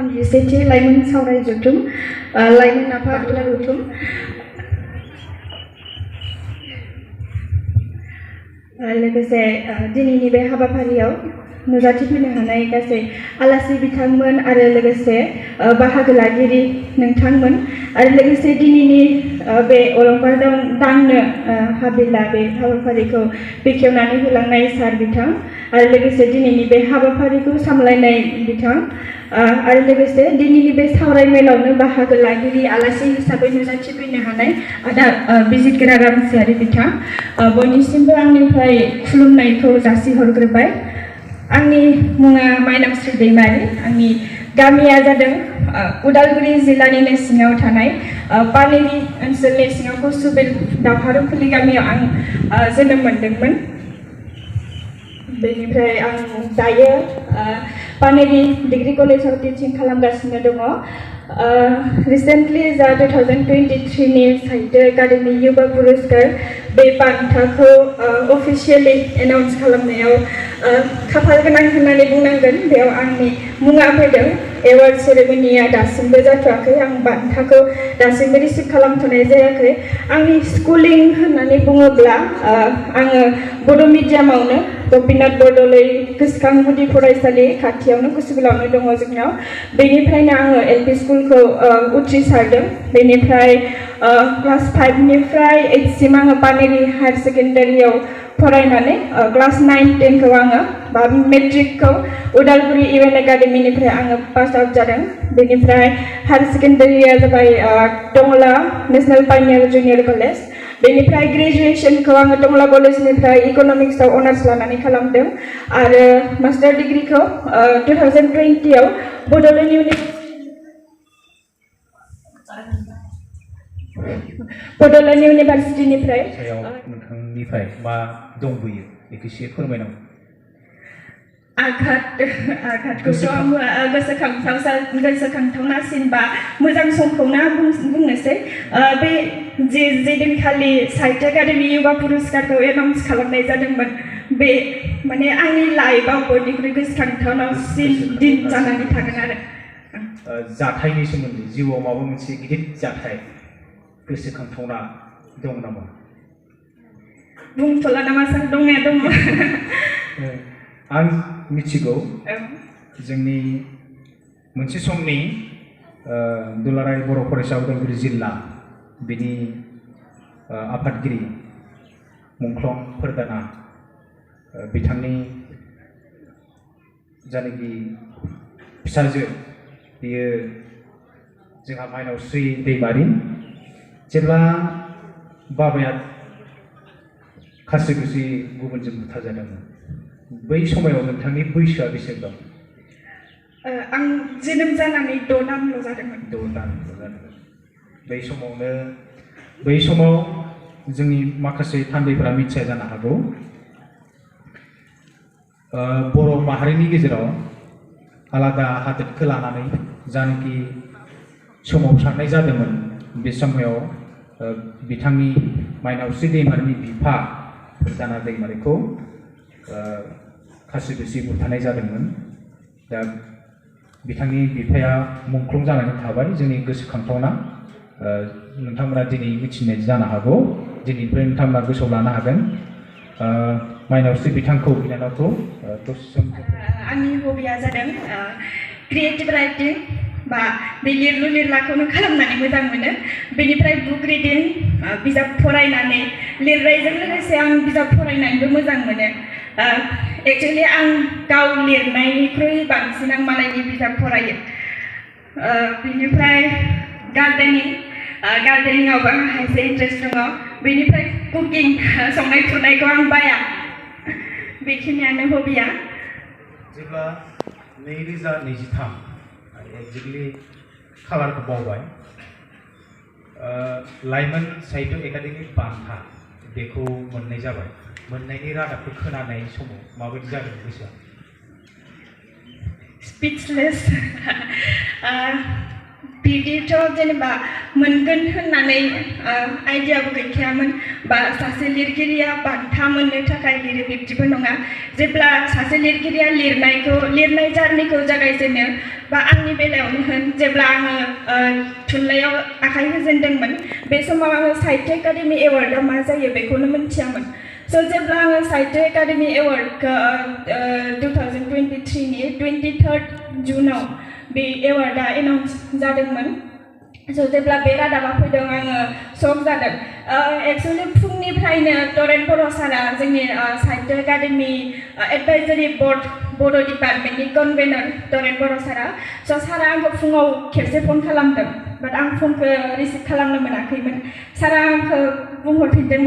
थामजिसेथि लाइमोन सावराय जथुम लाइमोन आफाद जथुम लोगोसे दिनैनि बे हाबाफारियाव नुजाथिफैनो हानाय गासै आलासि बिथांमोन आरो लोगोसे बाहागो लागिरि नोंथांमोन आरो लोगोसे दिनैनि बे अलंबार दांनो हाबिला बे हाबाफारिखौ बेखेवनानै होलांनाय सार बिथां आरो लोगोसे दिनैनि बे हाबाफारिखौ सामलायनाय बिथां आरो लोगोसे दिनैनि बे सावरायमेलावनो बाहागो लागिरि आलासि हिसाबै नुजाथिफैनो हानाय आदा बिजितगोरा रामसियारि बिथां बयनिसिमबो आंनिफ्राय खुलुमनायखौ जासिहरग्रोबाय। आंनि मुङा माइनावस्रि दैमारि आंनि गामिया जादों उदालगुरि जिल्लानिनो सिङाव थानाय पानेरि ओनसोलनि सिङाव कुसुबिल दावहारुफुलि गामियाव आं जोनोम मोनदोंमोन। बेनिफ्राय आं दायो पानेरि डिग्री कलेजाव टिचिं खालामगासिनो दङ। रिसेन्टलि जा 2023 नि साहित्य एकाडेमि युवा पुरस्कार बे बान्थाखौ अफिसियेलि एनाउन्स खालामनायाव खाफाल गोनां होननानै बुंनांगोन। बेयाव आंनि मुङा फैदों। एवार्ड सेरेमनिया दासिमबो जाथ'वाखै। आं बान्थाखौ दासिमबो रिसिभ खालामथ'नाय जायाखै। आंनि स्कुलिं होननानै बुङोब्ला आङो बड' मिडियामावनो गपिनाथ बरदलै गोसोखां गुदि फरायसालि खाथियावनो कुसुबिलावनो दङ जोंनाव। बेनिफ्रायनो आङो एलपि स्कुलखौ उथ्रिसारदों। बेनिफ्राय क्लास 5 निफ्राय 8 सिम आङो पानेरि हायार सेकेन्डारियाव फरायनानै क्लास 9-10 खौ आङो बा मेट्रिकखौ उदालगुरि इउएन एकाडेमिनिफ्राय आङो पास आउट जादों। बेनिफ्राय हायार सेकेन्डारिया जाबाय टंला नेशनेल पाइनियार जुनियर कलेज। बेनिफ्राय ग्रेजुएशनखौ आङो टंला कलेजनिफ्राय इक'नमिक्सआव अनार्स लानानै खालामदों आरो मास्टार डिग्रीखौ 2020 आव बड'लेण्ड इउनिभारसिटिनिफ्राय नोंथांनिफ्राय मा दंबोयो बेखौ एसे फोरमायनांगौ। आघातखौथ' गोसोखांथावनासिन बा मोजां समखौनो बुंनोसै। बे जे दिनखालि साहित्य एकाडेमि युवा पुरस्कारखौ एनाउन्स खालामनाय जादोंमोन बे माने आंनि लाइफआव बयनिख्रुइ गोसोखांथावनासिन दिन जानानै थागोन आरो। जाथायनि सोमोन्दै जिउआव माबा मोनसे गिदिर जाथाय गोसोखांथावना दं नामा? बुंथ'ला नामा सार? दंनाया दङ। आं मिथिगौ जोंनि मोनसे समनि दुलाराय बर' फरायसा उदालगुरि जिल्ला बिनि आफादगिरि मुंख्लं फोरदाना बिथांनि जायनाखि फिसाजो बियो जोंहा माइनावस्रि दैमारि जेब्ला बाबाया खास्रि खुस्रि गुबुनजों बुथारजादोंमोन बै समायाव नोंथांनि बैसोआ बेसेबां? आं जोनोम जानानै 6 दानल' जादोंमोन। 6 दानल' जादोंमोन। बै समाव जोंनि माखासे थान्दैफोरा मिथिया जानो हागौ बर' माहारिनि गेजेराव आलादा हादोरखौ लानानै जानाखि सोमावसारनाय जादोंमोन बे समाव बिथांनि माइनावस्रि दैमारिनि बिफा फोरदाना दैमारिखौ खास्रि खुस्रि बुथारनाय जादोंमोन। दा बिथांनि बिफाया मुंख्लं जानानै थाबाय। जोंनि गोसोखांथावना नोंथांमोना दिनै मिथिनाय जानो हागौ। दिनैनिफ्राय नोंथांमोना गोसोआव लानो हागोन। माइनावस्रि बिथांखौ बिनानावखौ दसे सम। आंनि हबिया जादों क्रिएटिभ राइटिं बा बे लिरलु लिरलाखौनो खालामनानै मोजां मोनो। बेनिफ्राय बुक रिडिं बिजाब फरायनानै लिरनायजों लोगोसे आं बिजाब फरायनानैबो मोजां मोनो। एक्चुअलि आं गाव लिरनायनिख्रुइ बांसिन आं मालायनि बिजाब फरायो। बेनिफ्राय गार्डेनिंआवबो आंहा एसे इन्ट्रेस्ट दङ। बेनिफ्राय कुकिं संनाय खुरनायखौ आं बाया। बेखिनियानो हबिया। जेब्ला 2023 एक्जेक्टलि खालारखौ बावबाय लाइमोन साहित्य एकाडेमि बान्था बेखौ मोननाय जाबाय। मोननायनि रादाबखौ खोनानाय समाव माबायदि जादों गोसोआ? स्पिचलेस। बिदिथ' जेनेबा मोनगोन होननानै आइडियाबो गैखायामोन बा सासे लिरगिरिया बान्था मोननो थाखाय लिरो बिब्दिबो नङा जेब्ला सासे लिरगिरिया लिरनाय जार्निखौ जागायजेनो बा आंनि बेलायावनो होन जेब्ला आङो थुनलाइयाव आखाइ होजेनदोंमोन बे समाव आङो साहित्य एकाडेमि एवार्डआ मा जायो बेखौनो मिथियामोन स' जेब्ला आङो साहित्य एकाडेमि एवार्डखौ 2023 नि 23 जुनाव बे एवार्डआ एनाउन्स जादोंमोन स' जेब्ला बे रादाबा फैदों आङो शक जादों एक्सुवेलि फुंनिफ्रायनो तरेन बर' सारा जोंनि साहित्य एकाडेमि एडभाइजारि बर्ड बड' डिपार्टमेन्टनि कनभेनर तरेन बर' सारा स' सारा आंखौ फुङाव खेबसे फन खालामदों बाट आं फनखौ रिसिभ खालामनो मोनाखैमोन सारा आंखौ बुंहरफिनदों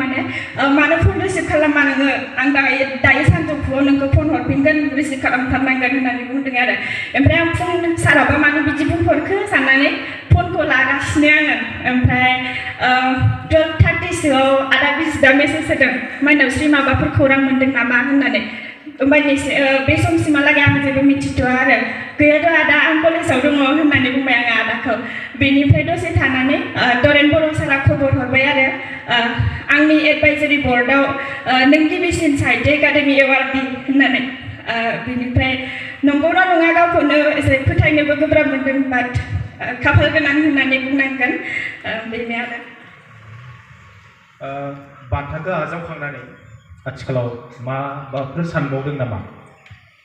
मानो फन रिसिभ खालामा नोङो आं दायो सानजौफुआव नोंखौ फन हरफिनगोन रिसिभ खालामथारनांगोन होननानै बुंदों आरो ओमफ्राय आं फुं साराबा मानो बिदि बुंहरखो साननानै फनखौ लागासिनो आङो ओमफ्राय 12:30सोआव आदा बिजिदा मेसेज होदों माइनावस्रि माबाफोर खौरां मोनदों नामा होननानै ओमफ्राय बे समसिमहालागै आं जेबो मिथिथ'आ आरो गैयाथ' आदा आं कलेजाव दङ होननानै बुंबाय आङो आदाखौ बेनिफ्राय दसे थानानै तरेन बर' सारा खबर हरबाय आरो आंनि एडभाइजारि बर्डआव नों गिबिसिन साहित्य एकाडेमि एवार्डि होननानै बेनिफ्राय नंगौना नङा गावखौनो एसे फोथायनोबो गोब्राब मोनदों बाट खाफाल गोनां होननानै बुंनांगोन बेनो आरो बान्थाखौ आजावखांनानै आथिखालाव माबाफोर सानबावदों नामा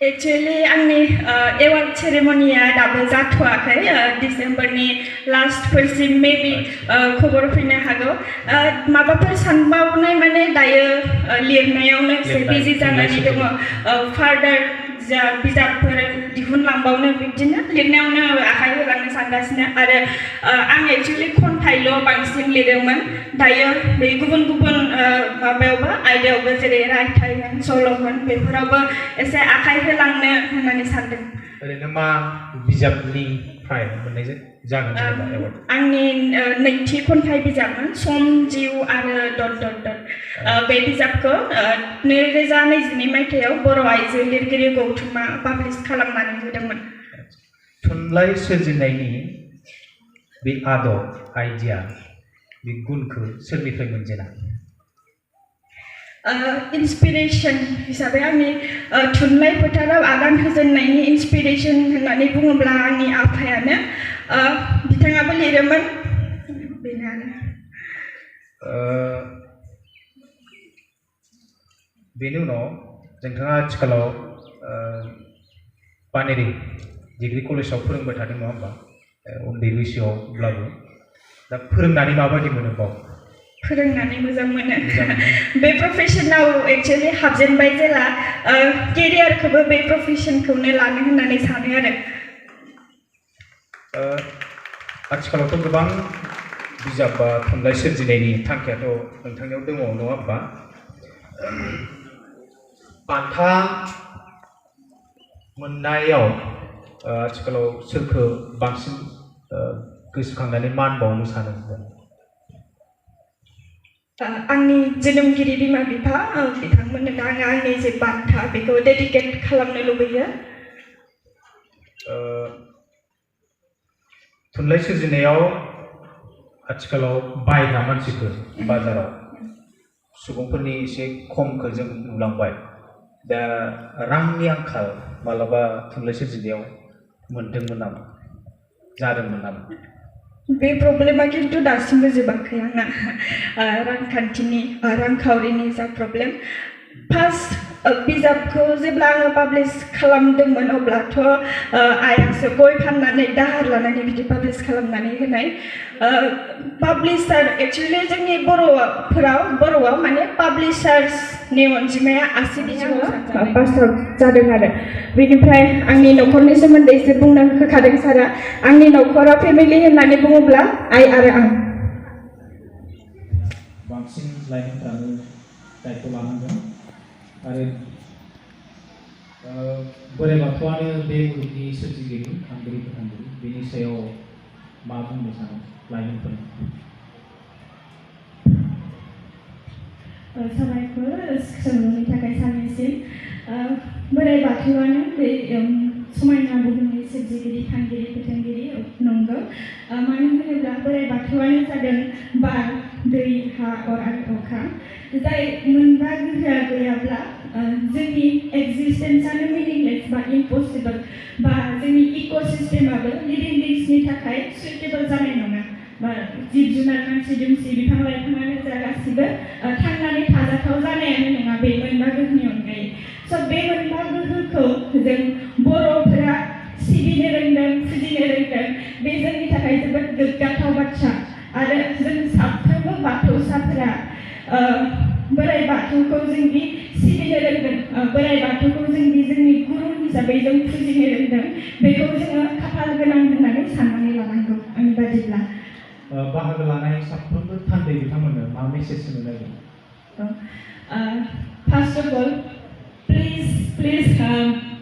एक्चुअली आंनि एवार्ड सेरेमनिया दाबो जाथ'वाखै डिसेम्बरनि लास्टफोरसिम मेबि खबर फैनो हागौ माबाफोर सानबावनाय माने दायो लिरनायावनो एसे बिजि जानानै दङ फार्दार जा बिजाबफोर दिहुनलांबावनो बिदिनो लिरनायावनो आखाइ होलांनो सानगासिनो आरो आं एक्चुअली खन्थाइल' बांसिन लिरोमोन दायो बे गुबुन गुबुन माबायावबो आयदायावबो जेरै रायथाइ होन सल' होन बेफोरावबो एसे आखाइ होलांनो होननानै सानदों ओरैनो मा बिजाबनिफ्राय मोननाय जागोन आंनि नैथि खन्थाइ बिजाबमोन सम जिउ आरो डट डट डट बे बिजाबखौ 2022 मायथाइयाव बर' आइजो लिरगिरि गौथुमा पाब्लिश खालामनानै होदोंमोन थुनलाइ सोरजिनायनि बे आदब आइडिया बे गुनखौ सोरनिफ्राय मोनजेना इन्सपिरेसन हिसाबै आंनि थुनलाइ फोथाराव आगान होजेननायनि इन्सपिरेसन होननानै बुङोब्ला आंनि आफायानो बिथाङाबो लिरोमोन बेनो आरो बेनि उनाव नोंथाङा आथिखालाव पानेरि डिग्री कलेजाव फोरोंबाय थादों नङा होमबा उन्दै बैसोआवब्लाबो दा फोरोंनानै माबायदि मोनो बाव फोरोंनानै मोजां मोनो बे प्रफेसनाव एक्चुअली हाबजेनबाय जेला केरियारखौबो बे प्रफेसनखौनो लानो होननानै सानो आरो आथिखालावथ' गोबां बिजाब बा थुनलाइ सोरजिनायनि थांखियाथ' नोंथांनियाव दङ नङा होमबा बान्था मोननायाव आथिखालाव सोरखौ बांसिन गोसोखांनानै मान बावनो सानो आंनि जोनोमगिरि बिमा बिफा बिथांमोननो आङो आंनि जे बान्था बेखौ डेडिकेट खालामनो लुबैयो थुनलाइ सोरजिनायाव आथिखालाव बायग्रा मानसिफोर बाजाराव सुबुंफोरनि एसे खमखौ जों नुलांबाय दा रांनि आंखाल मालाबा थुनलाइ सोरजिनायाव मोनदोंमोन नामा जादोंमोन नामा बे प्रब्लेमा खिन्थु दासिमबो जोबाखै आंना रांखान्थिनि रांखावरिनि जा प्रब्लेम फार्स्ट बिजाबखौ जेब्ला आङो पाब्लिश खालामदोंमोन अब्लाथ' आइयासो गय फाननानै दाहार लानानै बिदि पाब्लिश खालामनानै होनाय पाब्लिशार एक्चुअली जोंनि बर'आव माने पाब्लिशार्सनि अनजिमाया 80 बिजोङाव पास जादों आरो बेनिफ्राय आंनि न'खरनि सोमोन्दै एसे बुंनो होखादों सारा आंनि न'खराव फेमिलि होननानै बुङोब्ला आइ आरो आं बांसिन लाइमोनफ्रानो दायथ' लानांगोन आरो बोराइ बाथौआनो बे मुलुगनि सोरजिगिरि खांगिरि फोथांगिरि बेनि सायाव मा बुंनो सानो लाइमोनफोरनो साबायखर सोंलुनि थाखाय सानैसिम बोराइ बाथौआनो बे समायना बुहुमनि सोरजिगिरि खांगिरि फोथांगिरि नंगौ मानो होनोब्ला बोराइ बाथौआनो जादों बार दै हा अर आरो अखा जाय मोनबा गोहोआ गैयाब्ला जोंनि एक्जिस्टेन्सआनो मिनिंलेस बा इम्पसिबल बा जोंनि इक'सिस्टेमाबो लिभिं बिंसनि थाखाय सुइटेबल जानाय नङा बा जिब जुनार मानसि दुमसि बिफां लाइफाङानो जा गासिबो थांनानै थाजाथाव जानायानो नङा बे मोनबा गोहोनि अनगायै स' बे मोनबा गोहोखौ जों बर'फोरा सिबिनो रोंदों फुजिनो रोंदों बे जोंनि थाखाय जोबोद गोग्गाथाव बाथ्रा आरो जों साफ्रोमबो बाथौसाफोरा बोराइ बाथौखौ जोंनि सिबिनो रोंदों बोराइ बाथौखौ जोंनि गुरु हिसाबै जों फुजिनो रोंदों बेखौ जोङो खाफाल गोनां होननानै साननानै लानांगौ आंनि बादिब्ला बाहागो लानाय साफ्रोमबो थान्दै बिथांमोननो मा मेसेज होनो नागिरदों फार्स्ट अफ अल प्लिज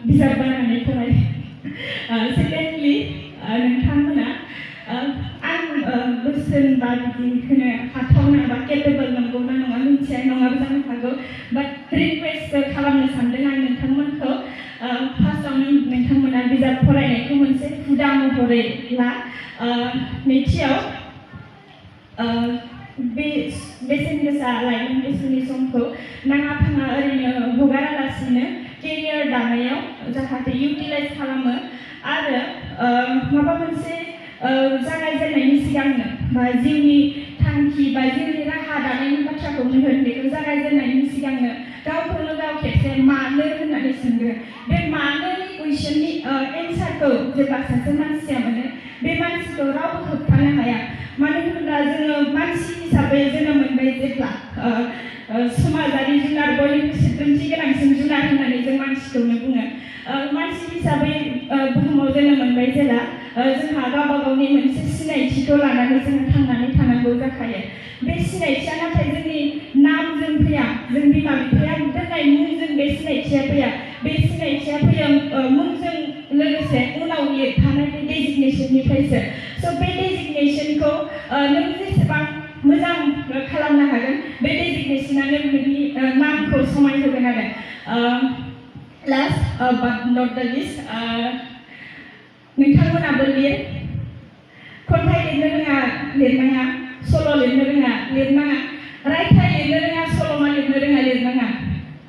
बिजाब बायनानै फराय सेकेन्डलि नोंथांमोना आं बोसोन बा बिदि होनो हाथावना बा केपेबल नंगौना नङा मिथिया नङाबो जानो हागौ बाट रिकुवेस्ट खालामनो सानदों आं नोंथांमोनखौ फार्स्टआवनो नोंथांमोना बिजाब फरायनायखौ मोनसे हुदा महरै ला नैथियाव बे बेसेन गोसा लाइमोन बैसोनि समखौ नाङा फाङा ओरैनो हगारालासिनो केरियार दानायाव जाहाथे इउटिलाइज खालामो आरो माबा मोनसे जागायजेननायनि सिगांनो बा जिउनि थांखि बा जिउनि राहा दानायनि बाथ्राखौनो होन बेखौ जागायजेननायनि सिगांनो गावखौनो गाव खेबसे मानो होननानै सोंगोन बे मानोनि कुइसननि एन्सारखौ जेब्ला सासे मानसिया मोनो बे मानसिखौ रावबो होबथानो हाया मानो होनोब्ला जोङो मानसि हिसाबै जोनोम मोनबाय जेब्ला समाजारि जुनार बयनिख्रुइ सोद्रोमथि गोनांसिन जुनार होननानै जों मानसिखौनो बुङो मानसि हिसाबै बुहुमाव जोनोम मोनबाय जेला जोंहा गावबा गावनि मोनसे सिनायथिखौ लानानै जोङो थांनानै थानांगौ जाखायो बे सिनायथिया नाथाय जोंनि नामजों फैया जों बिमा बिफाया दोननाय मुंजों बे सिनायथिया फैया बे सिनायथिया फैयो मुंजों लोगोसे उनाव लिरफानाय बे डेजिगनेसननिफ्रायसो स' बे डेजिगनेसनखौ नों जेसेबां मोजां खालामनो हागोन बे डेजिगनेसनानो नोंनि नामखौ समायहोगोन आरो last but not the list नोंथांमोनाबो लिर खन्थाइ लिरनो रोङा लिरनाङा सल' लिरनो रोङा लिरनाङा रायथाइ लिरनो रोङा सल'मा लिरनो रोङा लिरनाङा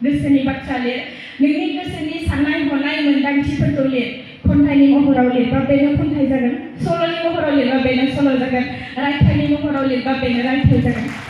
गोसोनि बाथ्रा लिर नोंनि गोसोनि साननाय हनाय मोन्दांथिफोरखौ लिर खन्थाइनि महराव लिरबा बेनो खन्थाइ जागोन सल'नि महराव लिरबा बेनो सल' जागोन रायथाइनि महराव लिरबा बेनो रायथाइ जागोन